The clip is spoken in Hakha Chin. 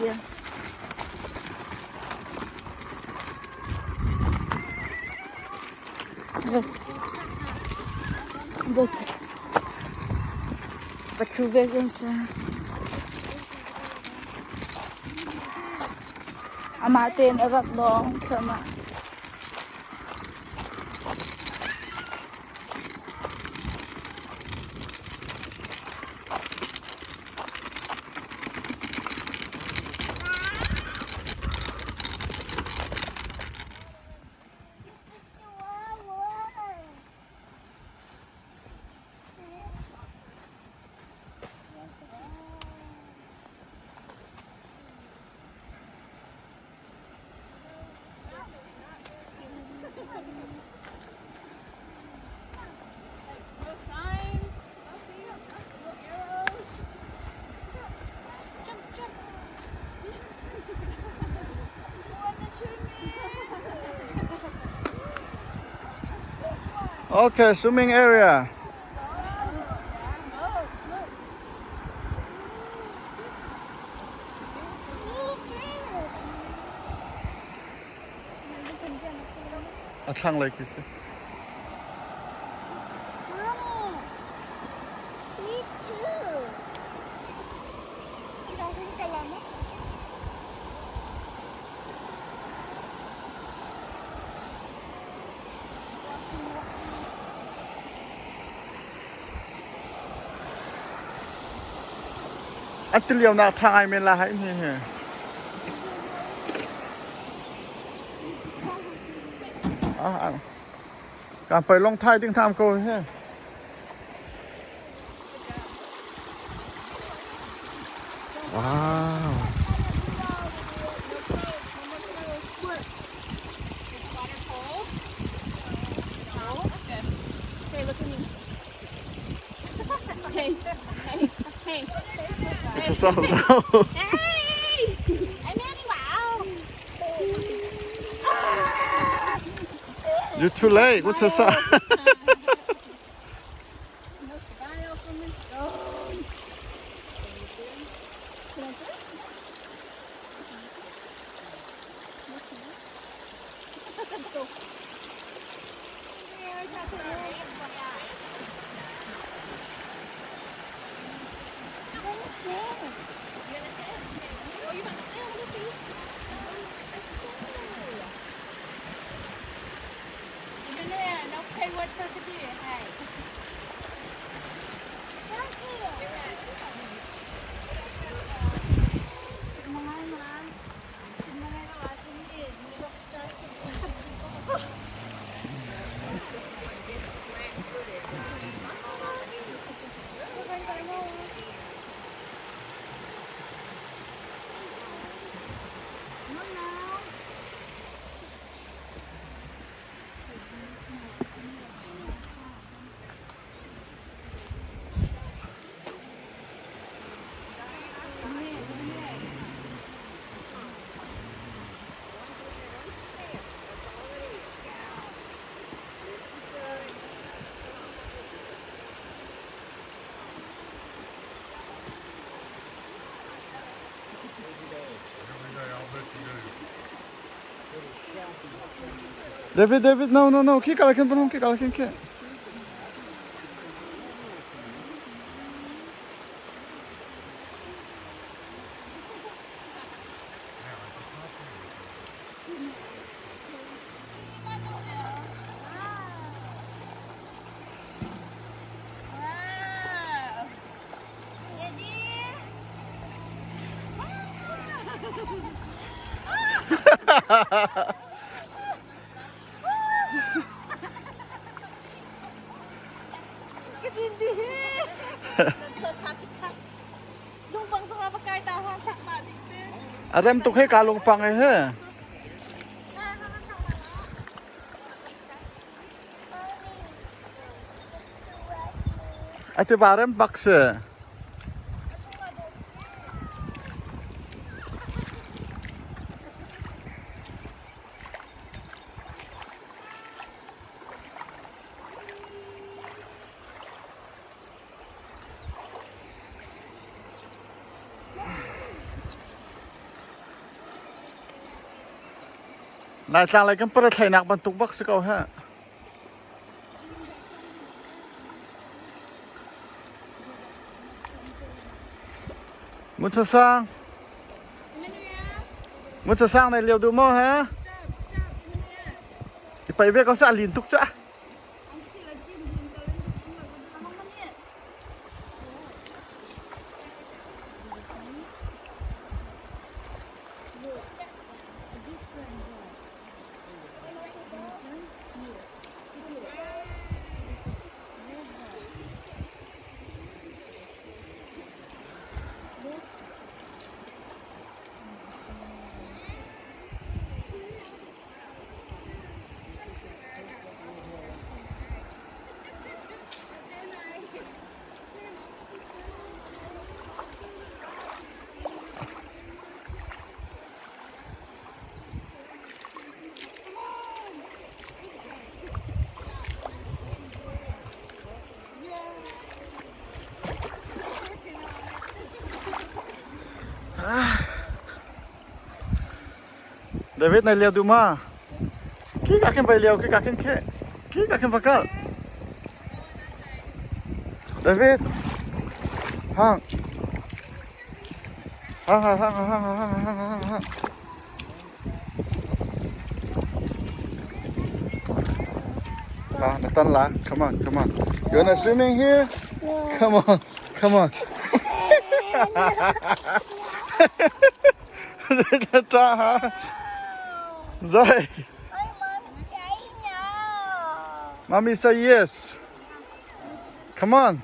Dir. Pathu ve zong cu. Amah tein a rak lawng thluahmah. Okay, swimming area. A thlanglei khi si. A tilionak ṭha ngai men la hai hi hi. Ah, kan pei long thai ding tham ko hi. Wow. Hey, hey, hey. It's a so so. Hey! I'm Annie Wow. You're too late. What's a David, David, no, no, no. Khi kala khin panong, khi kala khin khi. A rem tuk he ka lungpang he he. A tiva rem bak si. Laitlang lei kan parathlainak bantuk bak si ko he. Ngun Sang. Ngun Sang nei lio duh maw he? I pai ve ko sa lin tuk cha. David na lio duh ma? Khi ka khin vai lio, khi ka khin khe, khi ka khin va kal. David, hang. Hang hang hang hang hang hang hang hang. La, na tan la. Come on, come on. You wanna swimming here? Yeah. Come on, come on. Ta ha. Zai. My mom say no. Mommy say yes. Come on.